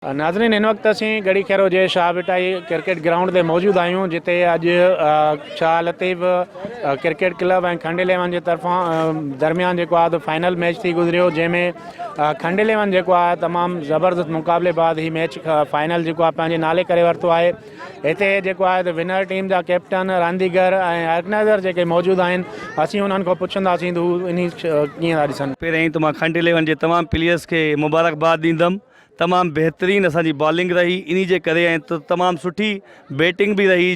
ناظرين هن وقت اسين ڳڙهي خيرو جي شاهه ڀٽائي ڪرڪيٽ گرائونڊ تي موجود آهيون جتي اڄ Shah Latif cricket club ۽ Khand eleven جي طرفان درميان جيڪو آهي فائنل ميچ ٿي گذريو جنهن ۾ کنڊ اليون جيڪو آهي تمام زبردست مقابلي بعد هي ميچ فائنل جيڪو آهي پنهنجي نالي ڪري ورتو آهي هتي جيڪو آهي ته ونر ٽيم جا ڪيپٽن رانديگر ۽ آرگنائزر جيڪي موجود آهن اسين انهن کان پڇنداسين ته هو انهي ڪيئن ٿا ڏسن. پهريائين ته مان کنڊ اليون جي تمام پليئرس کي مبارڪباد ڏيندم تمام بهترين اسان جي بالنگ رهي انهي جي ڪري ۽ تمام سٺي بيٽنگ به رهي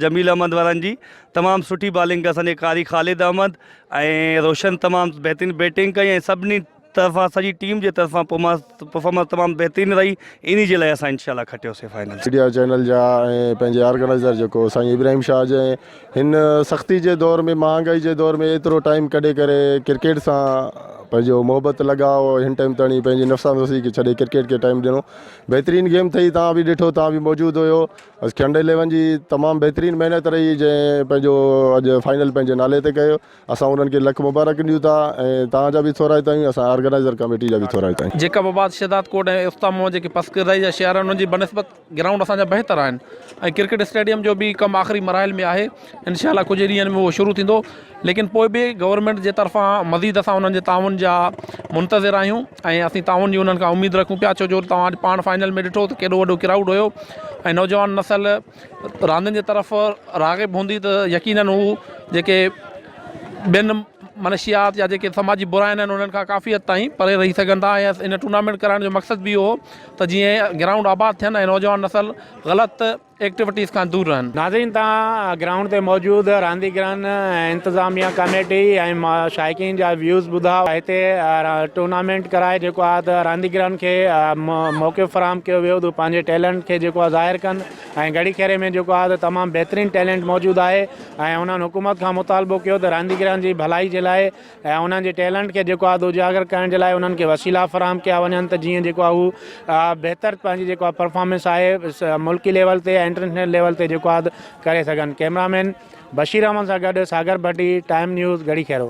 جميل احمد وارن جي تمام سٺي بالنگ اسان جي قاري خالد احمد ۽ روشن تمام بهترين بيٽنگ ڪئي ۽ سڀني طرفان سڄي ٽيم جي طرفان پرفارمنس تمام بهترين رهي انهي جي لاء اسان انشاء الله کٽيوسي فائنل. ميڊيا چينل جا ۽ پنهنجي آرگنائيزر جيڪو سائين ابراهيم شاهه جنهن هن سختي جي دور ۾ مهانگائي جي دور ۾ ايترو ٽائيم ڪڍي ڪري ڪرڪيٽ سان پنهنجو محبت لڳاء هن ٽائيم تائين پنهنجي نفسا نفسي کي ڇڏي ڪرڪيٽ کي ٽائيم ڏنو بهترين گيم ٿي توهان به ڏٺو توهان به موجود هيو کنڊ اليون جي تمام بهترين محنت رهي جنهن پنهنجو اڄ فائنل پنهنجي نالي تي ڪيو اسان انهن کي لک مبارڪ ڏيون ٿا ۽ توهان جا به ٿورائتا آهيون اسان آرگنائيزر ڪميٽي جا به ٿورائتا آهيون. جيڪب آباد، شهدادڪوٽ ۽ اوستا موهه جيڪي پسگردائي جا شهر آهن انهن جي بنسبت گرائونڊ اسان جا بهتر آهن ۽ ڪرڪيٽ اسٽيڊيم جو به ڪم آخري مراحل ۾ آهي انشاء الله ڪجهه ڏينهن ۾ اهو شروع ٿيندو ليڪن پوء به گورنمينٽ جي طرفان مزيد اسان انهن جي تعاون جا منتظر آهيون ۽ اسين تعاون جي انهن کان اميد رکون پيا ڇو جو توهان اڄ پاڻ فائنل ۾ ڏٺو ته ڪيڏو وڏو ڪرائوڊ هيو ۽ نوجوان نسل راندين جي طرف راغب هوندي ته يقينن هو جيڪي ٻين منشيات يا جيڪي سماجي براين آهن انهن کان ڪافي حد تائين پري رهي سگهن ٿا ۽ ان ٽورنامينٽ ڪرائڻ جو مقصد به اهو هو ته جيئن گرائونڊ آباد ٿين ۽ نوجوان نسل غلط ايڪٽيوٽيز کان دور رهن. ناظرين تان گرائونڊ تي موجود رانديگرن ۽ انتظاميا ڪميٽي ۽ شائقين جا ويوز ٻڌا هتي ٽورنامينٽ ڪرائي جيڪو آهي ته رانديگرن کي موقعو فراهم ڪيو ويو ته پنهنجي ٽيلنٽ کي جيڪو آهي ظاهر ڪن ۽ گهڙي خيري ۾ جيڪو آهي ته تمام بهترين ٽيلنٽ موجود آهي ۽ انهن حڪومت کان مطالبو ڪيو ته رانديگرن جي ڀلائي جي لاء ۽ انهن جي ٽيلنٽ کي جيڪو آهي اجاگر ڪرڻ جي لاء انهن کي وسيلا فراهم ڪيا وڃن ته جيئن جيڪو آهي هو بهتر پنهنجي جيڪو آهي پرفارمنس آهي ملڪي ليول تي ۽ انٽرنيشنل ليول تي جيڪو آهي ڪري سگهن ڪئميرا مين بشير احمد سان گڏ ساگر ڀٽي ٽائيم نيوز ڳڙهي خيرو.